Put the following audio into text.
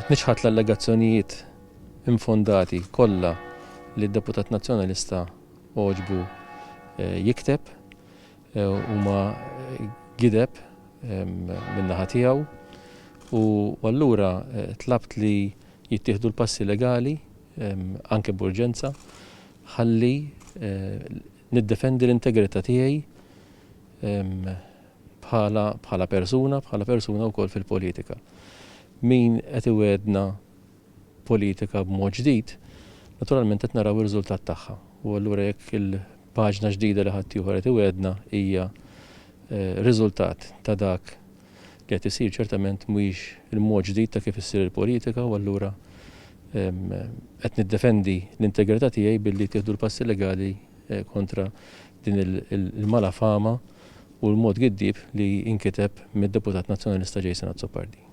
Qed niċħad l-allegazzjonijiet infondati kollha li d-deputat Nazzjonalista għoġbu jikteb. Huma gideb min-naħa tiegħu u allura tlabt li jittieħdu l-passi legali anke b'urġenza ħalli niddefendi l-integrità tiegħi bħala bħala persuna, bħala persuna wkoll fil-politika. Min qed iwegħdna politika b'mod ġdid, naturalment qed naraw ir-riżultat tagħha. U allura jekk il-paġna ġdida li ħaddieħor qed iwegħdna hija riżultat ta' dak li qed isir ċertament mhuwiex il-mod ġdid ta' kif issir il-politika u allura qed niddefendi l-integrità tiegħi billi tieħdu l-passi legali kontra din il-malafama u l-mod giddieb li inkiteb mid-deputat Nazzjonalista Jason Azzopardi.